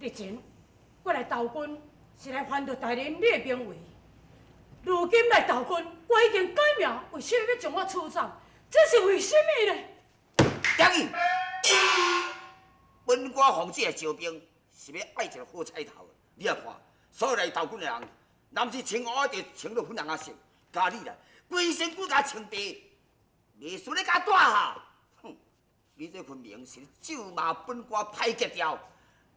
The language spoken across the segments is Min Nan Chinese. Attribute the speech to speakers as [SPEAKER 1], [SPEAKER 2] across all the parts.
[SPEAKER 1] 日前我來投軍是來還著大人你的名位，如今來投軍，我已經改名，為啥物欲將我驅走？這是為啥物呢？
[SPEAKER 2] 等伊，本官奉這个招兵，是欲愛一个好彩頭。你也看，所有來投軍的人，若毋是穿烏仔，就穿著粉紅仔色。共你啦，規身軀共穿白，袂輸咧共帶下。哼，你這分明是咒罵本官歹格調。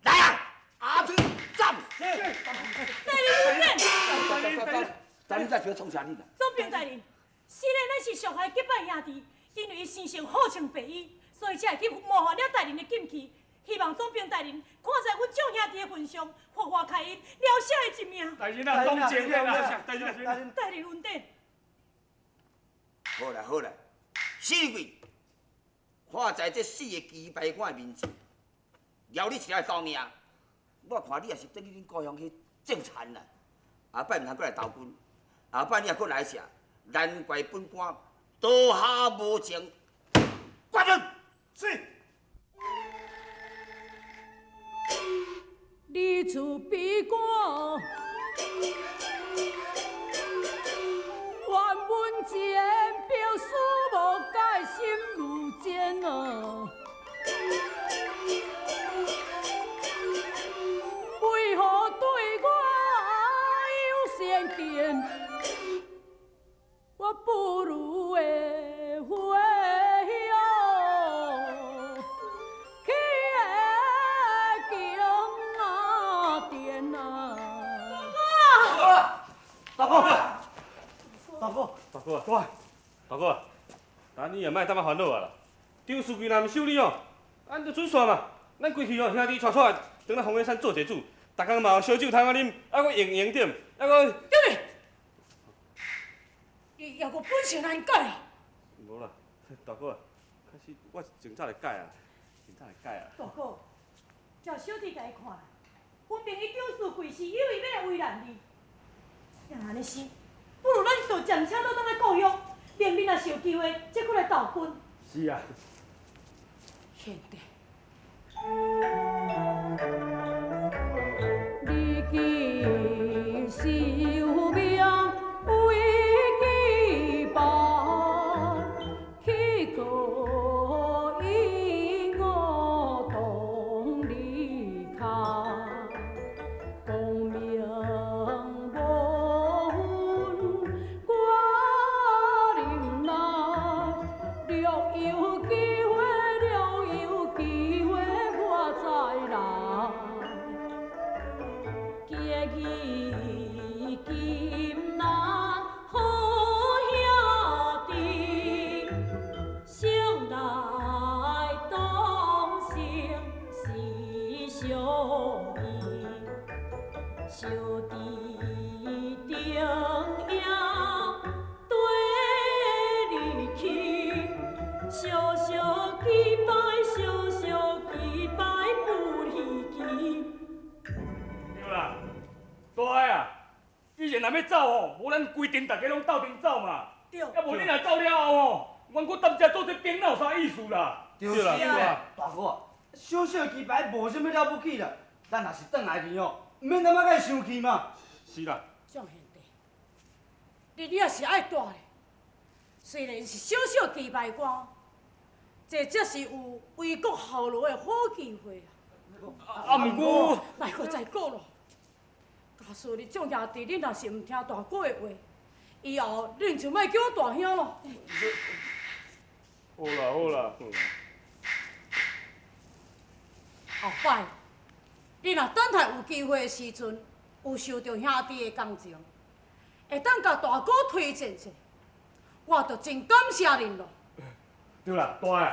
[SPEAKER 2] 來啊，阿兵斬！
[SPEAKER 3] 大人，
[SPEAKER 2] 大人，大人，在這創啥你啦？
[SPEAKER 3] 總兵大人，雖然咱是屬下結拜兄弟，因為伊生性好穿白衣，所以才會去冒犯了大人的禁忌。希望總兵大人看在阮眾兄弟的份上，活活開恩，饒小的一命。
[SPEAKER 4] 大人啊，當真啦，大人，
[SPEAKER 3] 大人，大人恩典。
[SPEAKER 2] 好啦好啦，死鬼，看在這四个棋牌官的面前，饒你一條狗命。我看你也是轉去恁故鄉去種田啦。後擺毋通閣來投軍，後擺你若閣來吃，難怪本官刀下無情。掛人。
[SPEAKER 4] 是。
[SPEAKER 1] 你厝悲歌，怨阮前表思無解，心如箭啊！為何對我有偏見？我不如會回哦，去的京啊殿啊！
[SPEAKER 5] 大哥，大哥，
[SPEAKER 4] 大哥，大哥，大哥，咱你也莫這麼煩惱啊啦。張書記若毋收你哦，咱就準煞嘛。咱規氣哦，兄弟帶出來，轉來鳳山山做者主，逐工嘛有燒酒通啊啉，啊閣閒閒點，啊閣。
[SPEAKER 1] 對，你猶閣本性難改啊！
[SPEAKER 4] 無啦，大哥，開始我是真早就改啊，真早就改啊。
[SPEAKER 3] 大哥，照小弟共伊看，分明伊張書記是有意欲來為難你。若按呢是，不如咱就暫且倒轉來故鄉，明日若是有機會，才閣來投軍。
[SPEAKER 4] 是啊。
[SPEAKER 1] 賢弟。
[SPEAKER 6] 你既是有命為期盼，去過與我同離開，功名無分我忍耐，若有機會，若有機會，我再來。
[SPEAKER 3] 結義金蘭好兄弟，生來同生是相依，相知燈影對離去，小小期盼，小小期盼不離棄。
[SPEAKER 7] 對啦，大啊，以前若欲走吼，無咱規陣逐家攏鬥陣走嘛。
[SPEAKER 3] 對。
[SPEAKER 7] 啊，無你若走了後吼，阮閣踮遮做這兵，哪有啥意思啦？
[SPEAKER 5] 對啦，大哥啊，小小的棋牌無啥物了不起啦，咱若是轉來去吼，毋免感覺共伊生氣嘛。
[SPEAKER 4] 是啦。
[SPEAKER 1] 蔣賢弟，你也是愛帶咧，雖然是小小棋牌官，這才是有為國效勞的好機會啊！
[SPEAKER 7] 啊，毋過，
[SPEAKER 1] 莫閣再講咯。假使你眾兄弟，恁若是毋聽大哥的話，以後恁就莫叫我大兄咯。
[SPEAKER 4] 好啦好啦。
[SPEAKER 1] 後擺，你若等待有機會的時陣，有受著兄弟的感情，會當共大哥推薦一下，我就真感謝恁咯。
[SPEAKER 7] 對啦，大啊，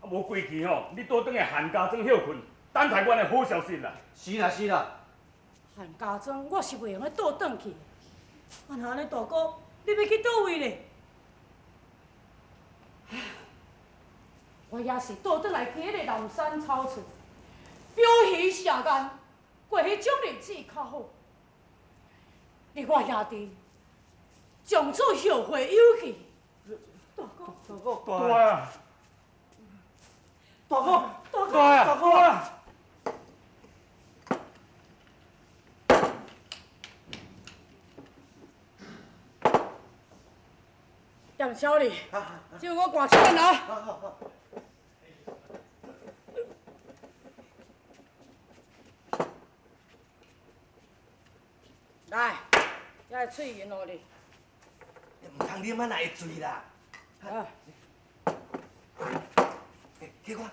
[SPEAKER 7] 啊無歸去吼，你倒轉來韓家莊歇睏，等待阮的好消息啦。
[SPEAKER 5] 是啦是啦。
[SPEAKER 1] 韓家莊我是袂用得倒轉去。
[SPEAKER 3] 啊，若按呢，大哥，你欲去佗位咧？
[SPEAKER 1] 我也是倒轉來去彼個南山草厝，表魚下雁，過彼種日子較好。你我兄弟從此後會有期。大哥，
[SPEAKER 5] 大哥，
[SPEAKER 7] 大啊！
[SPEAKER 5] 大哥，
[SPEAKER 7] 大啊！大啊！
[SPEAKER 1] 踮小哩，这我赶手来。来，这个喙银予你。
[SPEAKER 8] 毋通啉啊，哪会醉啦？
[SPEAKER 1] 啊。
[SPEAKER 8] 欸，起看，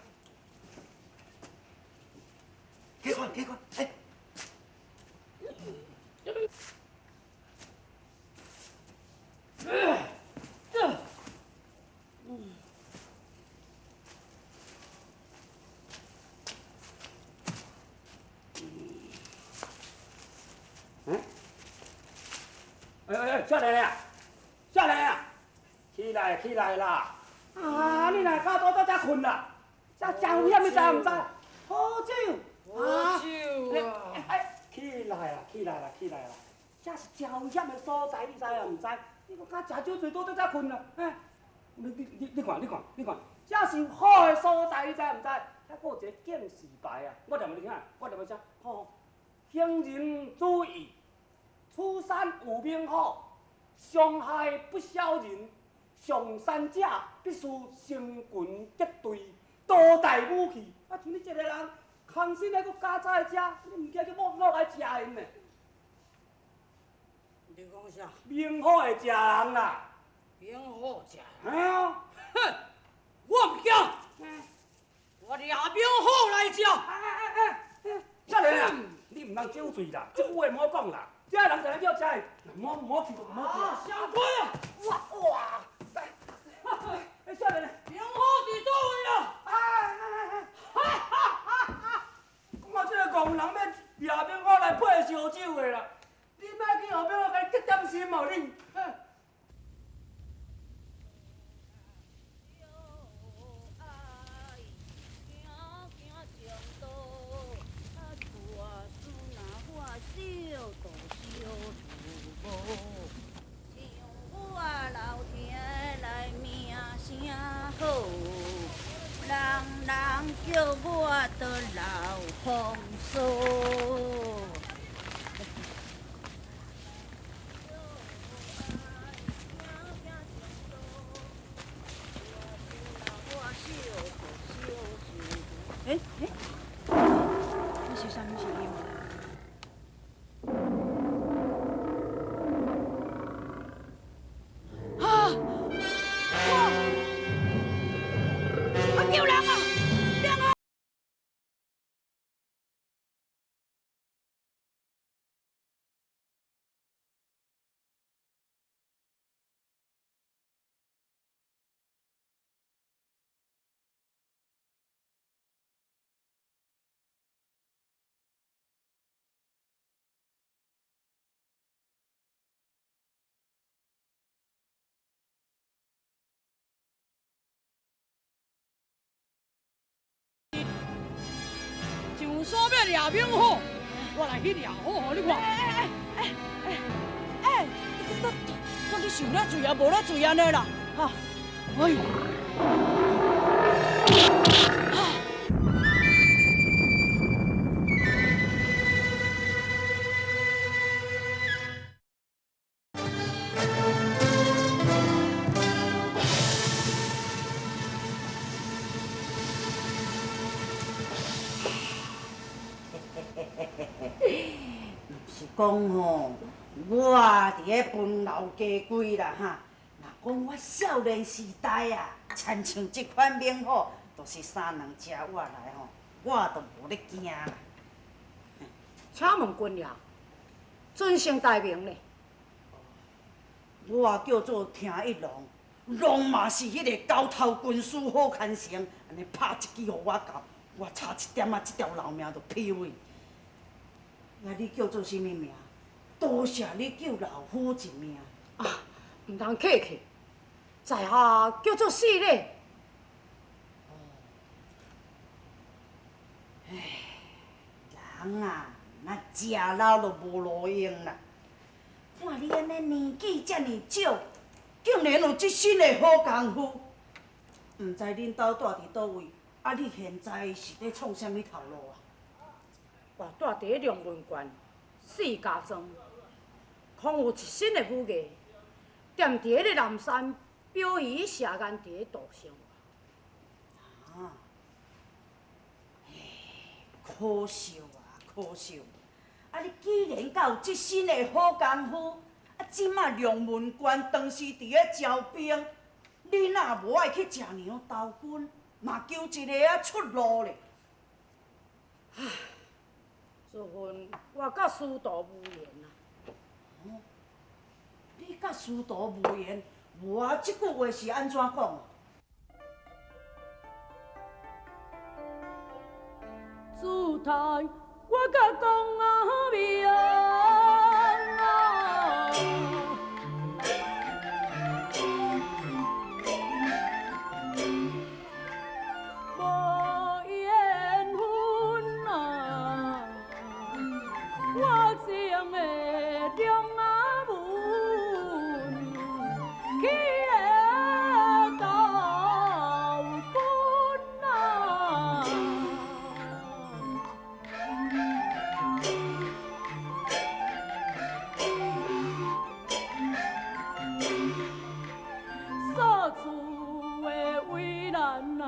[SPEAKER 8] 起看，起看，欸。
[SPEAKER 7] 哎哎，少年啊，少年啊，起来起来啦！啊，你若较早在遮困啦，这真危险，你知毋知？好酒，
[SPEAKER 1] 好酒啊！
[SPEAKER 7] 哎，起来啦，起来啦，起来啦！这是真危险的所在，你知啊？毋知？你阁较食酒醉倒在遮困啦？哎，你看，你看，你看，这是好的所在，你知毋知？遐阁有一个警示牌啊！我念予你听，我念予听，吼，行人注意，此山有猛虎，伤害不小人。上山者必须成群结队，多带武器。啊，像你这个人，空身的阁敢走来遮，你毋惊叫猛虎来食𪜶呢？
[SPEAKER 1] 你讲啥？
[SPEAKER 7] 猛虎会食人啦！
[SPEAKER 1] 猛虎食
[SPEAKER 7] 人？嘿啊！
[SPEAKER 1] 哼，我毋惊，我掠猛虎来食。
[SPEAKER 7] 哎，少年啊，你毋通酒醉啦，这句话毋好讲啦。这人就来叫食的，莫莫去，莫去。
[SPEAKER 1] 啊，相关啊！
[SPEAKER 7] 哇哇！哎，少年，
[SPEAKER 1] 猛虎伫佗位啊？
[SPEAKER 7] 哎哎哎！哈哈哈哈！讲到这个戆人要掠猛虎来配烧酒的啦，你莫去后壁我共你激点心哦，你。
[SPEAKER 9] 叫我做老风骚。欸欸，这是啥物声音？
[SPEAKER 1] 啊！哇！啊！救人啊！上山欲掠猛虎，我来去掠虎，予你看。
[SPEAKER 3] 哎哎哎哎哎，到底受了罪啊，无了罪按呢啦？哈！哎呦！
[SPEAKER 9] 讲吼，我伫咧分老家规啦哈。若讲我少年时代啊，亲像这款猛虎，就是三两只我来吼，我都无咧惊啦。
[SPEAKER 1] 请问军爷，尊姓大名呢？
[SPEAKER 9] 我叫做听一龙，龙嘛是彼个狗头军师好牵绳，按呢拍一支予我到，我差一点仔，这条老命就飞去。啊！你叫做啥物名？多谢你救老夫一命。
[SPEAKER 1] 啊，毋通客气，在下叫做四礼。
[SPEAKER 9] 哦，唉，人啊，若食老就无路用啦。看你按呢年纪遮尔少，竟然有这身的好功夫，毋知恁兜住伫佗位？啊，你现在是咧创啥物头路啊？
[SPEAKER 1] 我住伫咧龙门县四家庄，空有一身的武艺，踮伫彼个南山表姨下眼伫咧度生活。
[SPEAKER 9] 啊，可惜啊，可惜！啊，你既然敢有這身的好功夫，啊，這馬龍門關當時佇咧招兵，你若無愛去食娘投軍，嘛求一个仔出路咧。
[SPEAKER 1] 唉，自問我佮司徒無緣啊。
[SPEAKER 9] 哦，你佮司徒無緣，無啊？這句話是按怎講？
[SPEAKER 6] 姿態我佮講啊明啊，無緣分啊，我情的兩啊門去的投軍啊。所处的为难啊，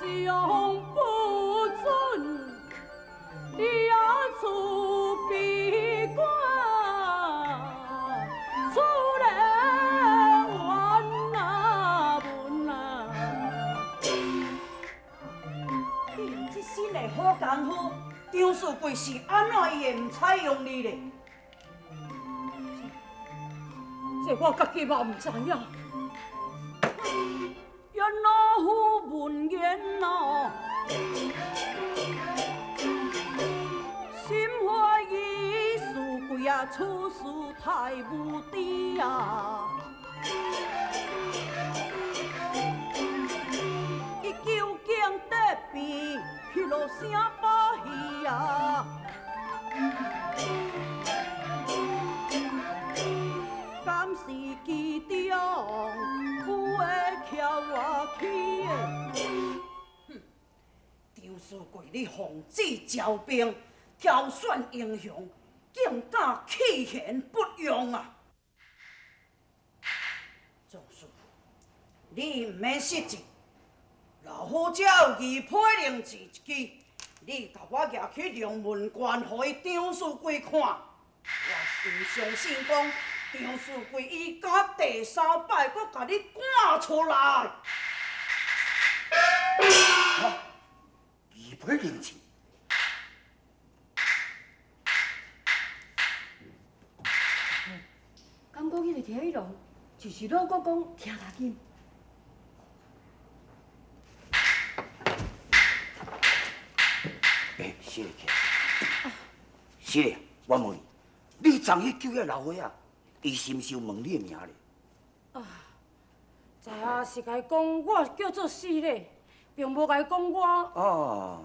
[SPEAKER 6] 将不准你也出闭关，出来冤啊文啊。
[SPEAKER 9] 你有這身的好功夫，張士貴是按怎伊會毋採用你咧？
[SPEAKER 1] 這我家己嘛毋知影。
[SPEAKER 6] 原老夫文言啊，心怀意士贵啊，处事太无知啊。伊究竟得病，彼落啥把戏啊？敢是其中有的翘我去的？
[SPEAKER 9] 哼，张士贵，你奉旨招兵，挑选英雄，竟敢弃贤不用啊！总师，你毋免失志，老夫这有御批令字一支，你共我举去龙门关，予伊张士贵看。我毋相信讲张士贵伊敢第三摆阁共你赶出来。
[SPEAKER 2] 御批令字。
[SPEAKER 10] 敢讲彼个铁龙就是老国公听大金。
[SPEAKER 2] 欸，死咧，死咧！我问你，你昨去救遐老伙仔，伊是毋是有问你的名咧？
[SPEAKER 1] 啊，知影是共伊讲我叫做死咧，并无共伊讲我。
[SPEAKER 2] 哦，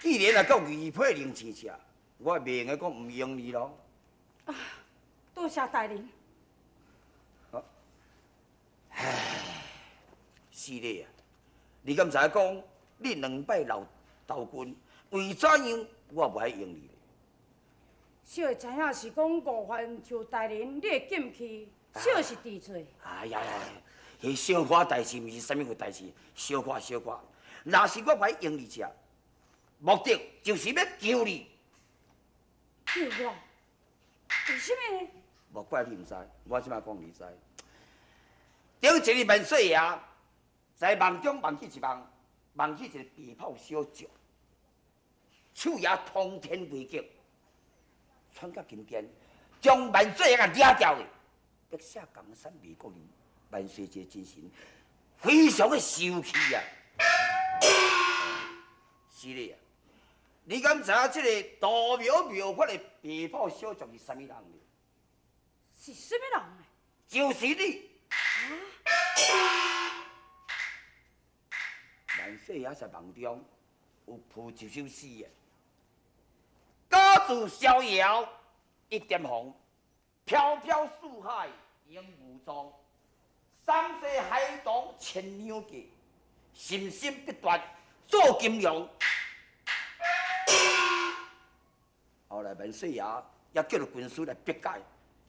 [SPEAKER 2] 既然若到御批灵钱吃，我袂用得讲毋用你咯。
[SPEAKER 1] 啊，多谢大人。
[SPEAKER 2] 唉，死咧啊！你敢知影讲，你两摆老投军，为怎样我无爱用你咧？
[SPEAKER 1] 小会知影是讲误犯就大人你的禁忌，小是治罪。
[SPEAKER 2] 哎呀呀，彼小可代志，毋是啥物个代志，小可小可。若是我无爱用你这，目的就是欲救你。
[SPEAKER 1] 救我？为什么呢？
[SPEAKER 2] 无怪你毋知，我这摆讲你知。顶一日万岁爷在梦中梦见一梦，梦见一个白袍小将，手拿通天威剑，窜到金殿，将万岁爷共掠掉去。欲写江山未国利，万岁这个精神非常的生气啊！是咧啊，你敢知影这个道苗妙法的白袍小将是啥物人咧？
[SPEAKER 1] 是啥物人呢？
[SPEAKER 2] 就是你。万岁爷在梦中有谱一首诗的，家自逍遥一点红，飘飘四海应无踪。三世孩童千两计，心心不断做金龙。后来万岁爷也叫了军师来笔解，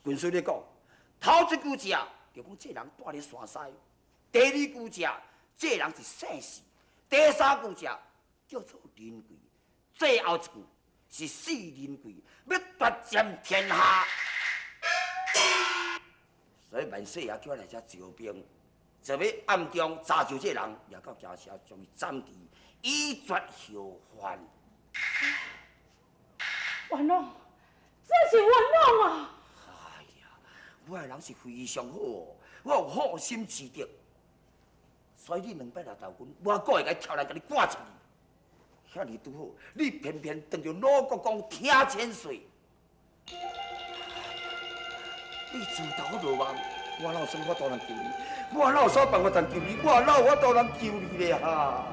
[SPEAKER 2] 军师咧讲，头一句食，就讲这人住咧山西；第二句食，这人是姓氏；第三句食，叫做仁贵；最后一句是四仁贵，欲夺占天下。所以万岁爷叫我来遮招兵，就欲暗中查究这人，掠到京城将伊斩除，以绝后患。
[SPEAKER 1] 冤枉，这是冤枉啊！
[SPEAKER 2] 哎呀，我的人是非常好哦，我有好心之德，所以你两摆来投军，我阁会共跳来共你赶出去。遐尔拄好，你偏偏当著鲁国公听千岁，你自投罗网，我哪有啥法度通救你？我哪有啥办法通救你？我哪有法度通救你咧？哈！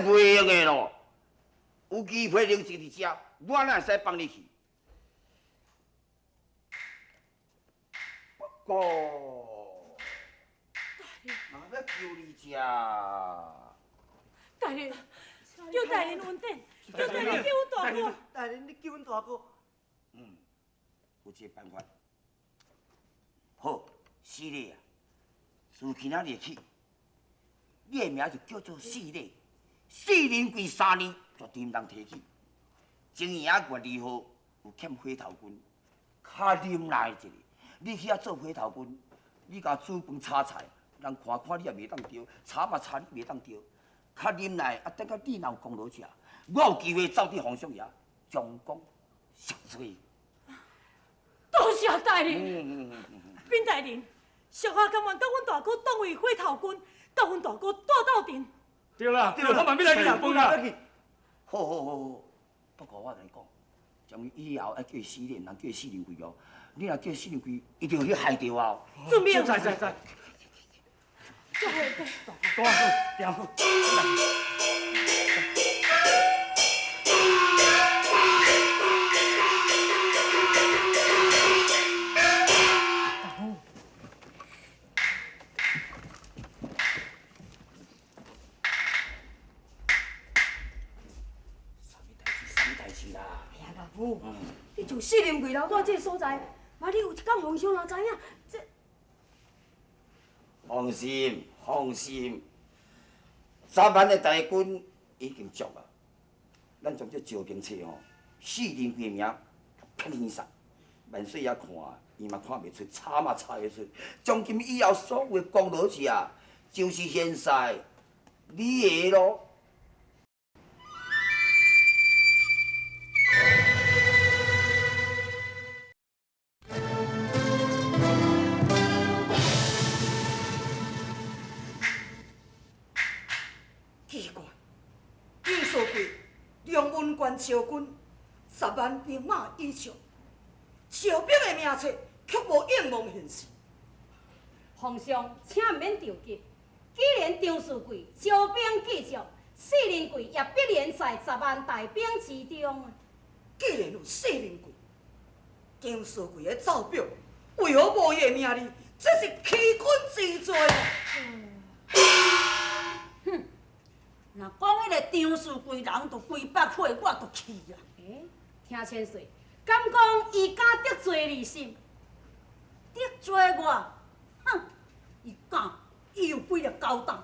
[SPEAKER 2] 袂用的咯，有机会留伫遮，我哪会使放你去？不过，若欲求你遮，
[SPEAKER 3] 大人，求大人恩典，求大人救阮大哥。
[SPEAKER 5] 大人，你救阮大哥。
[SPEAKER 2] 嗯，有这个办法。好，四礼啊，自今仔日起，你的名就叫做四礼。四人贵3年，绝对毋通提起。前年仔月2号有欠火头军，较忍耐一下。你去遐做火头军，你共煮饭炒菜，人看看你也袂当著，炒嘛炒你袂当著。较忍耐，啊，等到你若有功劳者，我有机会走去皇上爷将功赎罪。
[SPEAKER 3] 多谢大人，禀大人，属下甘愿甲阮大哥当为火头军，甲阮大哥带斗阵。
[SPEAKER 4] 对啦，对啦，我嘛欲来去食饭啦。
[SPEAKER 2] 好好好好，不过我共你讲，将以后爱叫伊四礼，毋通叫伊四人贵哦。你若叫四人贵，一定会去害著啊！
[SPEAKER 3] 遵命。
[SPEAKER 4] 在在在。大哥，大哥，
[SPEAKER 10] 你从四林柜楼住这个所在，万你有一天皇上若知影，这……
[SPEAKER 2] 放心，放心，10万的大军已经足啊！咱将这招兵册吼，四人贵名骗天杀，万岁爷看，伊嘛看袂出，查嘛查袂出。从今以后，所有的功劳者啊，就是现在你的咯。
[SPEAKER 9] 将军10万兵马以上，招兵的名册却无应梦现世。
[SPEAKER 10] 皇上，请毋免着急。既然张士贵招兵继续，四人贵也必然在10万大兵之中。
[SPEAKER 9] 既然有四人贵，张士贵的奏表为何无伊的名字？这是欺君之罪。
[SPEAKER 6] 哼！若讲彼个张士贵人就规百岁，我就气啊！
[SPEAKER 10] 欸，听千岁，敢讲伊敢得罪二心？
[SPEAKER 9] 得罪我？哼！伊敢，伊有几粒狗胆？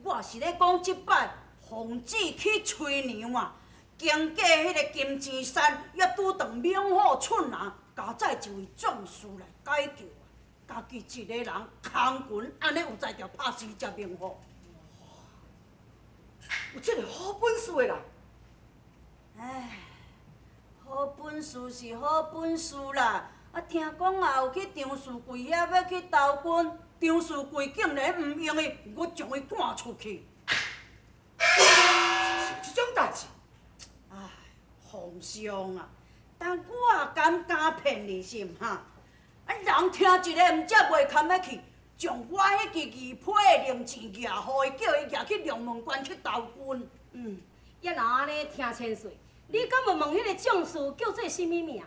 [SPEAKER 9] 我是咧讲，这摆奉旨去催娘啊，经过彼个金钱山，也拄著猛虎出拿，加载一位壮士来解救啊！家己一个人空拳，按呢有才调拍死这猛虎。
[SPEAKER 1] 有这个好本事的人。
[SPEAKER 9] 唉，好本事是好本事啦，啊，听讲也有去张士贵遐欲去投军，张士贵竟然毋用伊，阁将伊赶出去。
[SPEAKER 1] 是这种代志。
[SPEAKER 9] 唉，皇上啊，但我敢敢骗你是毋哈？啊，人听一个毋则袂堪得去，将我彼支二批的零钱举予伊，叫伊举去龙门关去投军。
[SPEAKER 10] 嗯，也若按呢听千岁，你敢无问彼个将士叫做啥物名？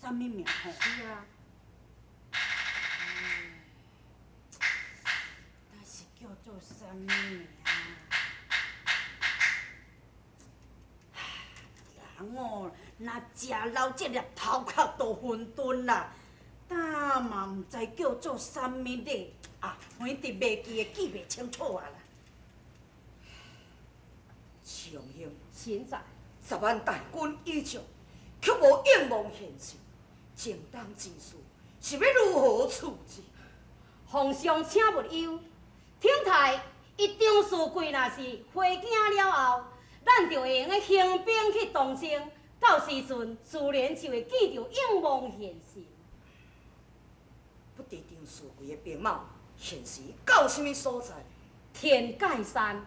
[SPEAKER 9] 啥物名吼？
[SPEAKER 10] 是啊。
[SPEAKER 9] 那是叫做啥物名？人哦，若食老这粒头壳都混沌啦，胆嘛毋知叫做啥物咧，啊，反正袂记的，记袂清楚啊啦。
[SPEAKER 1] 长兄，
[SPEAKER 10] 现在
[SPEAKER 1] 10万大军以上，却无应望现身，正当之事是欲如何处置？
[SPEAKER 10] 皇上请勿忧，听台伊张士贵若是回京了后，咱就会用得兴兵去东征，到时阵自然就会见著应望现身。
[SPEAKER 1] 不知张士贵的兵马现时到啥物所在？
[SPEAKER 10] 天界山。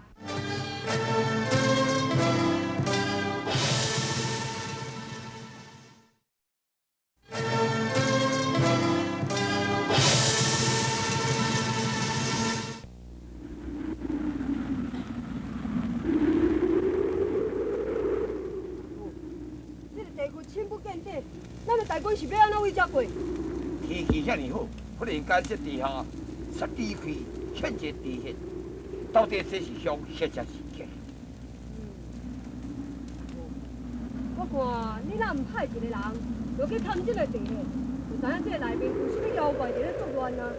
[SPEAKER 6] 大军是欲按怎位遮过？
[SPEAKER 2] 天气遐尔好，忽然间这地下煞离开，现一个地穴，到底这是凶或者是吉？
[SPEAKER 6] 我看你若毋派一个人落去探这个地穴，就知影这内面有啥物妖怪伫咧作乱啊！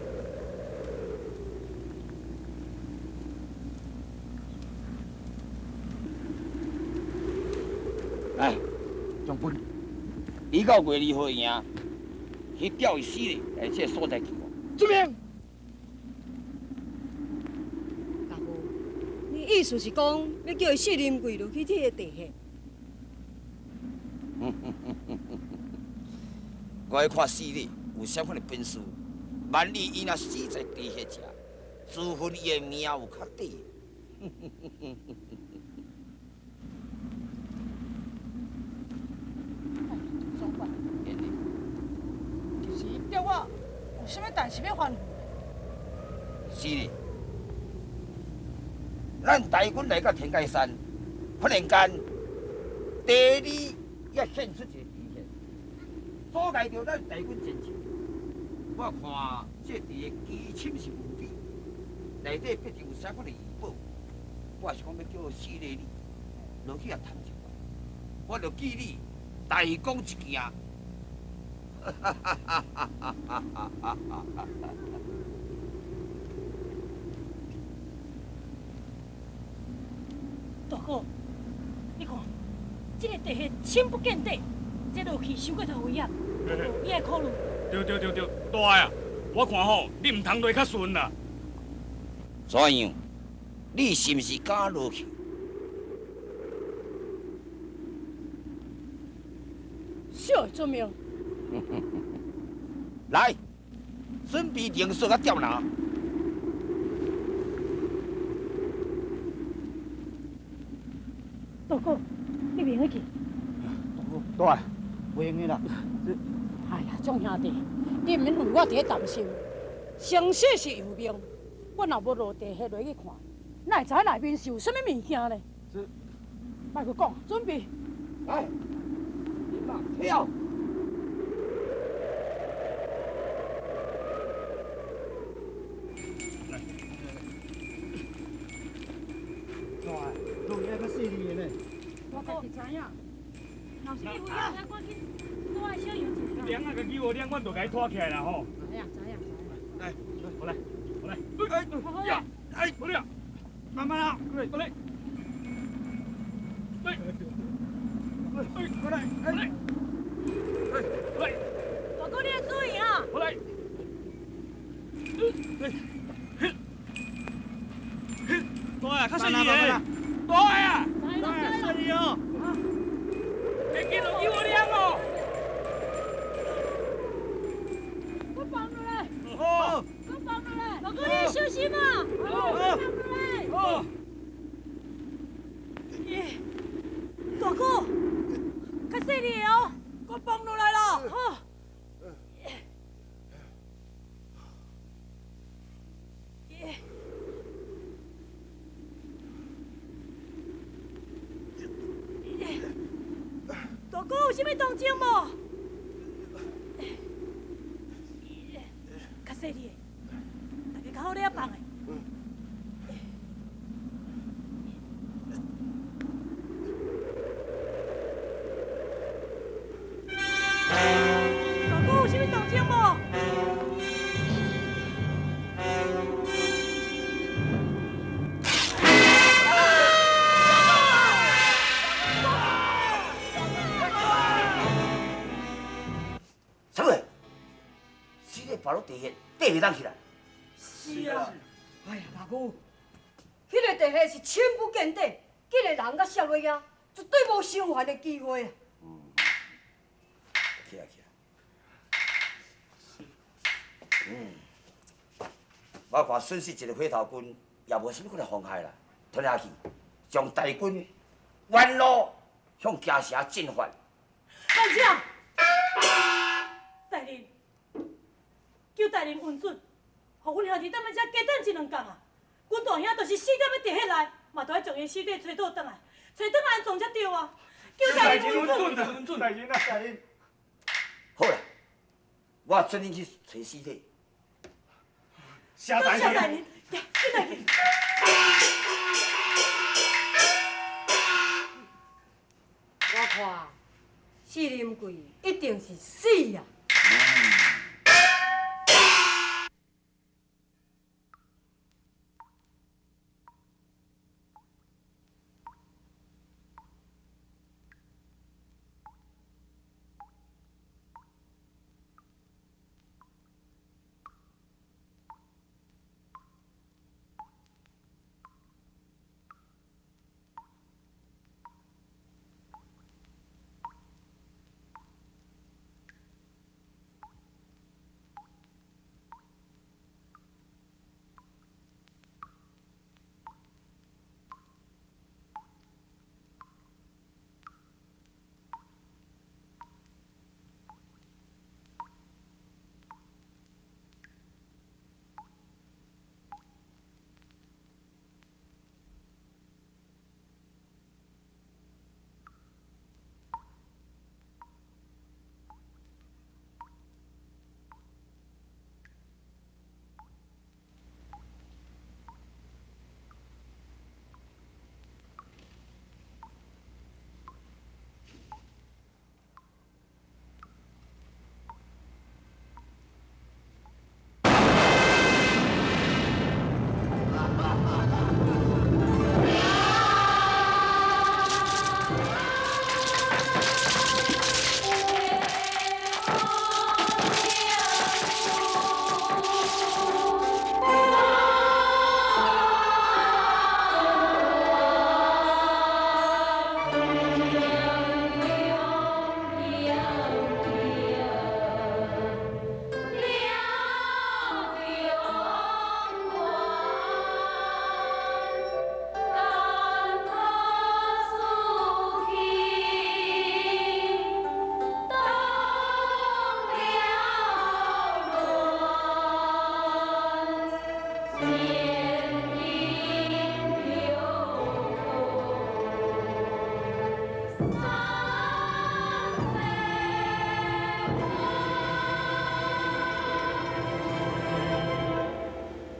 [SPEAKER 2] 哎，将军。你到月2号营去调伊死咧，来这个所在去看。
[SPEAKER 7] 遵命。
[SPEAKER 6] 大夫，你意思是讲欲叫伊四林贵落去这个地穴？
[SPEAKER 2] 我欲看死咧有啥款的本事，万一伊若死在地穴遮，自分伊的命有较短。
[SPEAKER 1] 叫我有啥物代志欲吩咐？
[SPEAKER 2] 是哩，咱大军来到天界山，忽然间地里也现出一个地穴，阻碍著咱大军前进。我看这地的机深是无比，内底必定有啥款的异宝。我是讲欲叫四个你落去遐探一下，我就记你大功一件。
[SPEAKER 3] 大哥，你看，这个地穴深不见底，这落去伤过头危险，你爱考虑。
[SPEAKER 11] 对对对对，大啊，我看吼，你毋通落较顺啦。
[SPEAKER 2] 怎样？你是毋是敢落去？
[SPEAKER 1] 小的遵命。
[SPEAKER 2] 来，准备绳索佮吊篮。
[SPEAKER 3] 大哥，你袂用得去。
[SPEAKER 5] 大哥，袂用的啦。
[SPEAKER 1] 哎呀，众兄弟，你毋免为我伫咧担心。生死是由命，我若无落地穴落去看，哪会知内面是有啥物物件呢？
[SPEAKER 5] 这，
[SPEAKER 1] 莫阁讲，准备。
[SPEAKER 2] 来，人马跳。
[SPEAKER 5] 细腻的呢。
[SPEAKER 3] 我家己知影，若有啥物危险，咱赶紧倒来小游一下。
[SPEAKER 11] 梁啊，共救我梁，阮就共伊拖起来啦吼。
[SPEAKER 1] 知影知影。
[SPEAKER 11] 来，过来，过来。哎呀，哎，过来，慢慢啊，过来，过来。哎，哎，过来，过来，哎，过来。
[SPEAKER 3] 大哥，你要注意啊！
[SPEAKER 11] 过来。大啊，较细腻的，大啊，大细腻哦。别紧落救我梁哦。
[SPEAKER 3] 我放落来。
[SPEAKER 11] 好。
[SPEAKER 3] 我放落来。大哥，你要小心啊！
[SPEAKER 11] 好。
[SPEAKER 3] 放落来。
[SPEAKER 11] 好。
[SPEAKER 3] 耶，大哥，较细腻的哦，我放落来啦。好。大哥有啥物动静无？较细腻的，大家较好咧放的。大哥有啥物动静无？
[SPEAKER 2] 啥物？死个爬落地穴，爬袂当起来。
[SPEAKER 1] 是啊。哎呀，大哥，彼个地穴是深不见底，竟然人甲摔落遐，绝对无生还的机会啊！
[SPEAKER 2] 起来起来。嗯，我看损失一个火头军，也无啥物款的妨害啦。吞下去，将大军沿路向京城进发。
[SPEAKER 3] 班长，大人，求大人允准，予阮兄弟踮遮加等一两工啊！阮大兄就是死踮咧地穴内，嘛都爱将伊尸体揣倒转来，揣转来安葬才对啊！求大人允准。
[SPEAKER 4] 允准，大人啊，大人。
[SPEAKER 2] 好啦，我准恁去揣尸体。
[SPEAKER 4] 谢大
[SPEAKER 3] 人，谢大人，进来去。
[SPEAKER 10] 我看四林贵一定是死啊！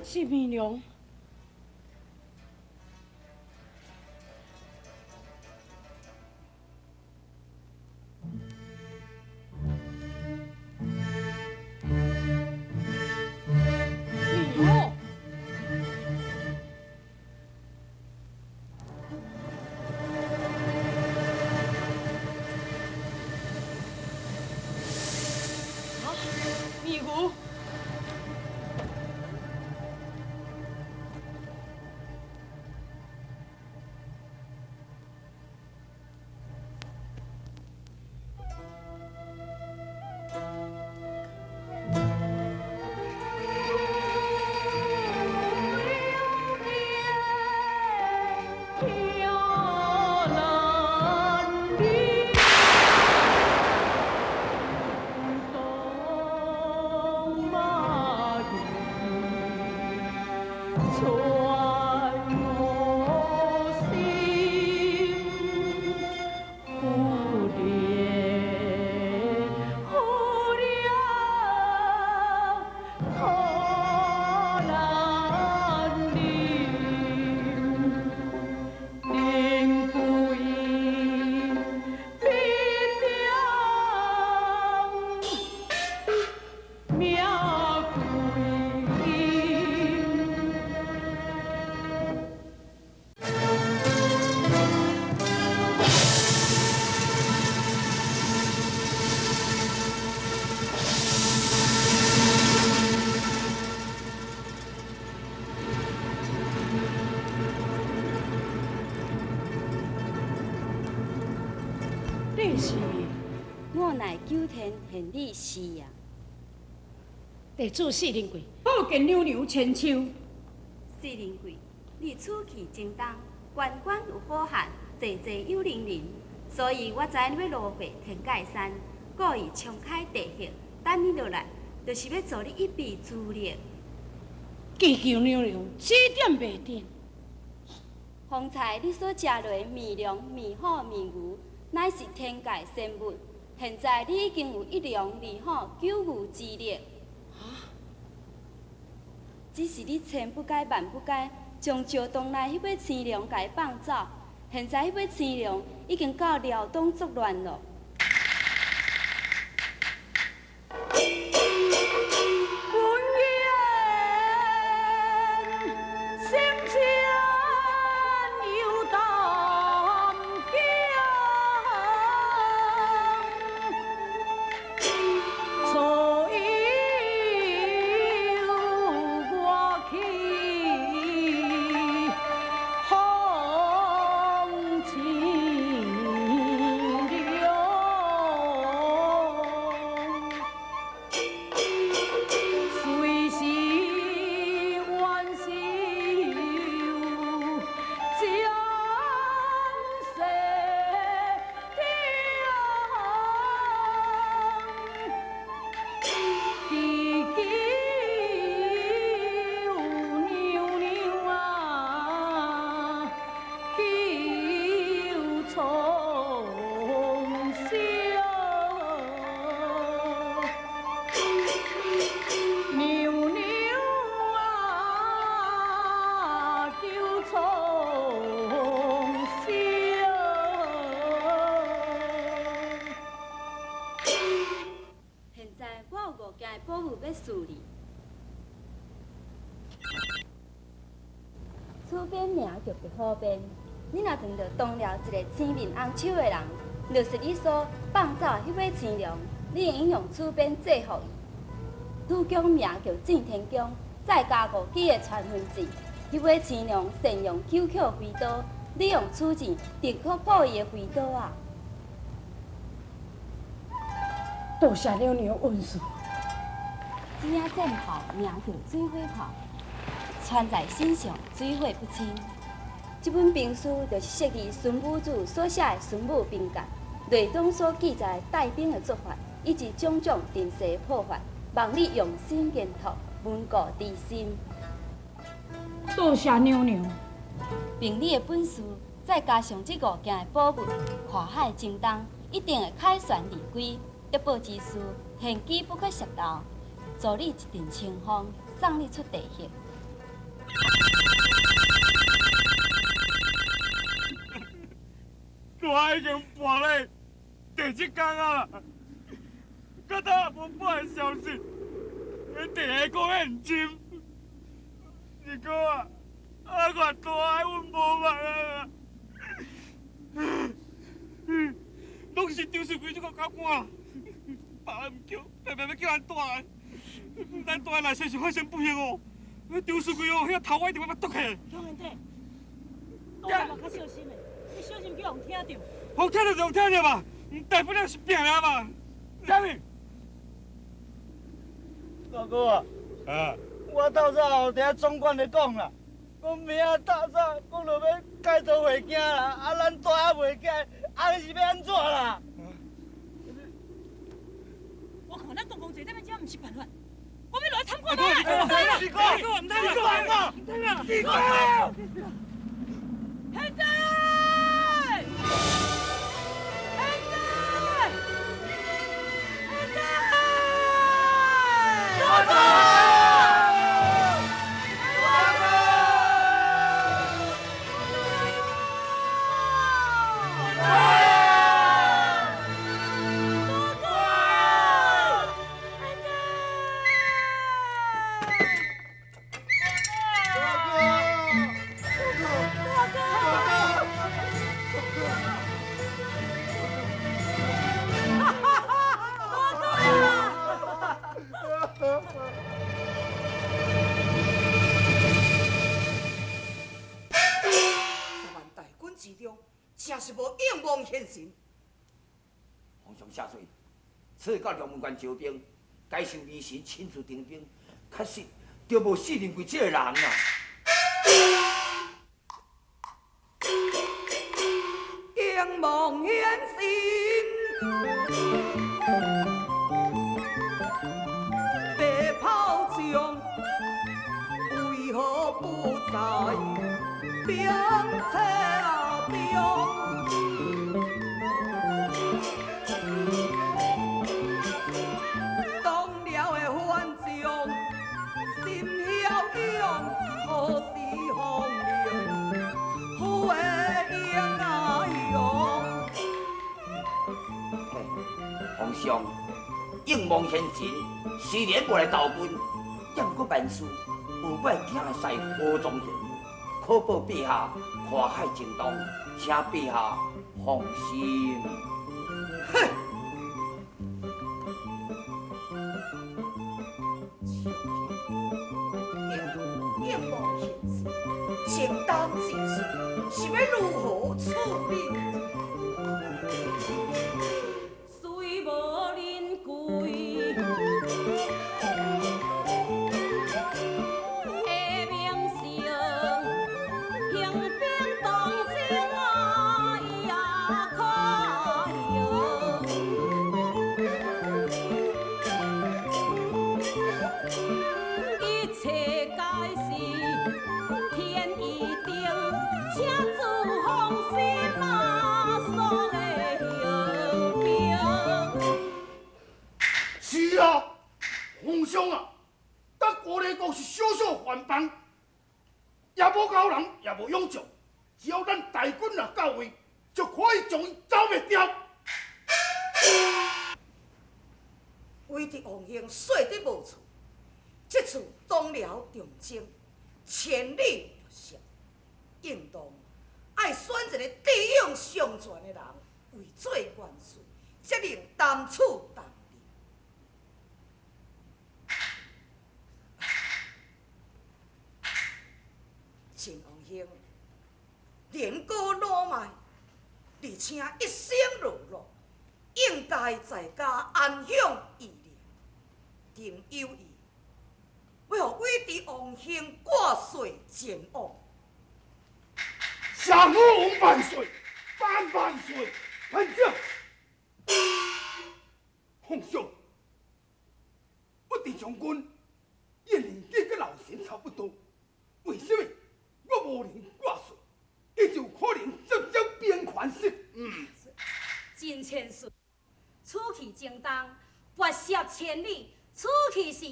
[SPEAKER 1] 是美娘。你是？
[SPEAKER 12] 我乃九天玄女是啊。
[SPEAKER 1] 地主四灵贵，好见娘娘千秋。
[SPEAKER 12] 四灵贵，你此去征东，关关有好汉，济济有能人，所以我知你欲路过天界山，故意冲开地穴，等你落来，就是欲助你一臂之力。
[SPEAKER 1] 祈求娘娘指点迷津。
[SPEAKER 12] 方才你所食落的面龙、面虎、面牛，乃是天界仙物。现在你已经有一龙、二虎、九牛之力。只是你千不该万不该，将石洞内彼尾青龙共伊放走。现在彼尾青龙已经到辽东作乱了。好变，你若碰著东寮一个青面红手的人，就是你所放走的彼尾青龙，你会用此鞭制服伊。主公名叫郑天公，再加5支的传魂箭，彼尾青龙善用九曲飞刀，你用此箭定可破伊的飞刀啊！
[SPEAKER 1] 多谢娘娘恩赐。
[SPEAKER 12] 这领战袍名叫水火袍，穿在身上水火不侵。这本兵书就是昔日孙武子所写的《孙武兵帖》，内中所记载带兵的做法，以及种种阵势破法，望你用心研读，文固于心。
[SPEAKER 1] 多谢娘娘。
[SPEAKER 12] 凭你的本事，再加上这5件的宝物，跨海征东，一定会凯旋而归。得宝之事，天机不可泄露，助你一阵清风，送你出地穴。
[SPEAKER 11] 我已经跋咧第7工啊，到今也无半个消息，地下讲彼毋真，二哥啊，啊我大爱阮无办啊，拢是张世贵这个狗官，别人毋叫，白白欲叫咱大爱，咱大爱内说是发生不幸哦，张世贵哦，遐头我一定欲剁起。
[SPEAKER 3] 张元体，我嘛较小心的。你小心叫人听著。
[SPEAKER 11] 予听著就予听著嘛，大不了是拼了嘛。啥物？
[SPEAKER 5] 大哥啊，
[SPEAKER 11] 啊，
[SPEAKER 5] 我透早伫遐总管咧讲啦，讲明仔透早讲著欲改刀会惊啦，啊，咱大还袂起来，啊，是欲按怎啦？
[SPEAKER 3] 我看咱公公坐踮遮毋是办法，我欲落来探看
[SPEAKER 11] 觅。二哥，毋通啦，毋通啦，二哥。
[SPEAKER 3] 现在。
[SPEAKER 9] 真是无应望现神。
[SPEAKER 2] 皇上下水，此到龙门关招兵，该受微臣亲自征兵，确实就无信任贵这个人啊。
[SPEAKER 6] 应望显神，白袍将，为何不在兵册中？当了的反将，心晓勇，何时奉命？护卫英啊勇。
[SPEAKER 2] 皇上，应望贤臣虽然无来投军，也毋过万事有我的囝婿何宗贤，可保陛下跨海征东，请陛下放心。
[SPEAKER 6] 哼！应望贤臣，征东之事是欲如何处理？
[SPEAKER 10] 虽无人贵的名声，兴兵东征啊，伊也可用。一切皆是天意定，请主放心啊，所的兴兵。
[SPEAKER 13] 是啊，皇上啊，咱高丽国是小小藩邦，也无高人，也无勇将，只要咱大军若到位，就可以将伊剿灭掉。
[SPEAKER 9] 为伫王兄说得无错，这次东辽长征，千里跋涉，应当爱选一个智勇双全的人为做元帅，才能担此重任。陈王兄年高老迈，而且一生劳碌，应该在家安享颐年。臣有意，欲予伟伫王兄挂帅前往。
[SPEAKER 13] 上皇万岁，万万岁！万将，皇上，我伫将军，伊年纪佮老臣差不多，为什么我无能挂帅，伊就可能执掌兵权势？
[SPEAKER 10] 真千岁，此去征东，跋涉千里，此去是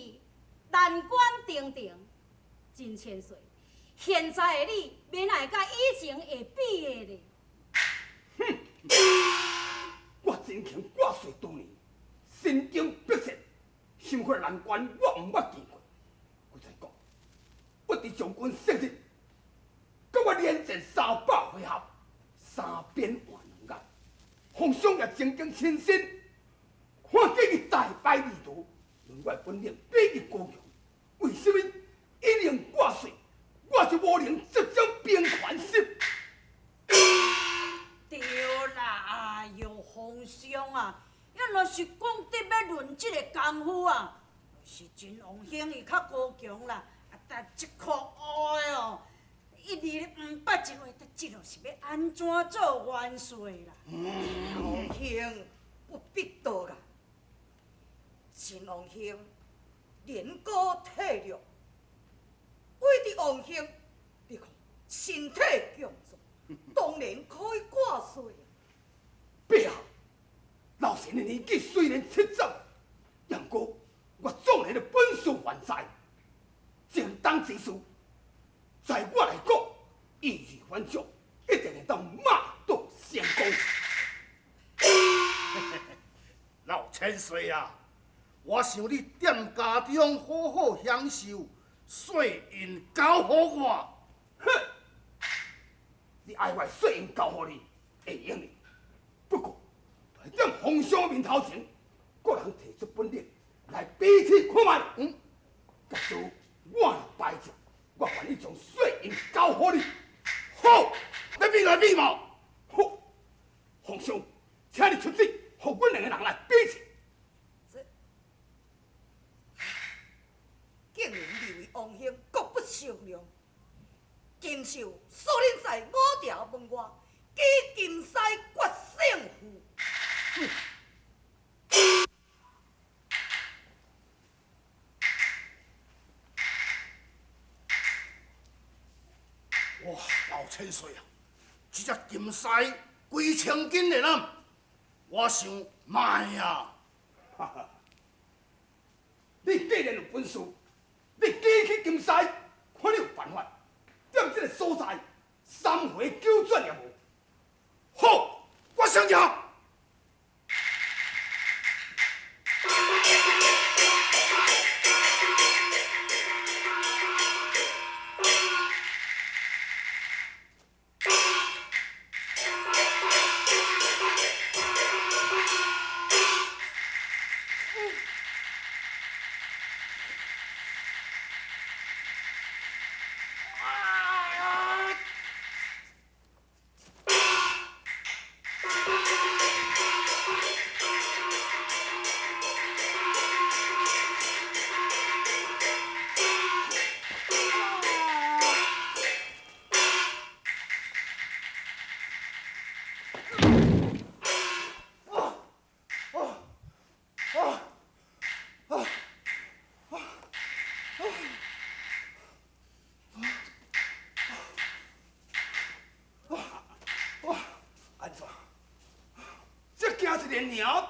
[SPEAKER 10] 难关重重。真千岁，现在的你，免会佮以前会比的咧。
[SPEAKER 13] 哼！我真勤挂帅多年，身经百战，什么难关我毋捌见过。我再讲，我伫将军昔日，佮我连战300回合，3边换2眼，皇上也曾经亲身看见伊大败而逃，论我的本领比伊高强，为什么伊能挂帅，我就无能执掌兵权势？
[SPEAKER 9] 对啦，哎哟，皇上啊，咱若是讲得欲论这个功夫啊，是真王兄伊较高强啦。啊，但这可恶的哦，一字毋捌一话，但这落是欲按怎做元帅啦？
[SPEAKER 6] 王兄不必多啦，陈王兄年高体弱，为伫王兄，你看身体强壮，当然可以挂帅。
[SPEAKER 13] 陛下，老臣的年纪虽然70，不过我纵然的本事还在，征东之事，在我来讲，易如反掌，一定会当马到成功。
[SPEAKER 14] 老千岁啊，我想你踮家中好好享受，税银交予我。
[SPEAKER 13] 哼！你爱我税银交予你，会用的。不过，在皇上面头前，个人提出本领来比试看觅。假使我若败阵，我愿意将税银交予你。
[SPEAKER 14] 好，你比来比嘛。
[SPEAKER 13] 好，皇上，请你出旨，予阮兩个人來比一。
[SPEAKER 6] 竟然二位王兄各不相讓，金秀素恁在五条门外，举金狮决胜负。
[SPEAKER 14] 哇，老千岁啊，这只金狮几千斤的啦，我想卖啊！
[SPEAKER 13] 哈哈，你既然有本事，你举起金狮，看你有办法，踮这个所在三回九转也无。
[SPEAKER 14] 好，我相赢。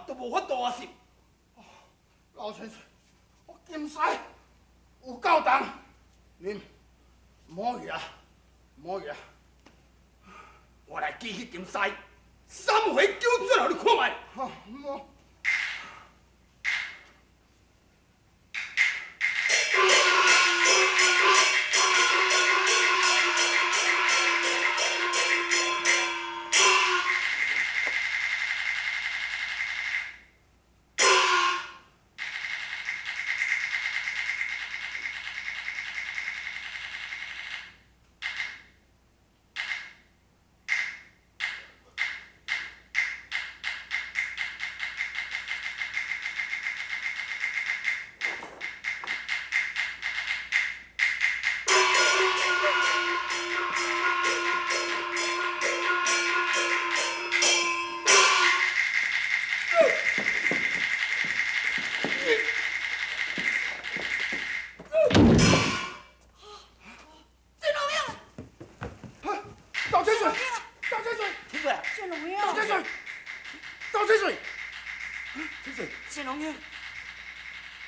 [SPEAKER 13] 都無法度啊！是，
[SPEAKER 14] 老千歲，我金獅有夠重，恁莫去啊，莫去啊！
[SPEAKER 13] 我來舉起金獅，三回九轉，予你看覓。
[SPEAKER 14] 莫。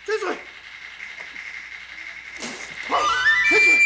[SPEAKER 14] 千岁，千岁，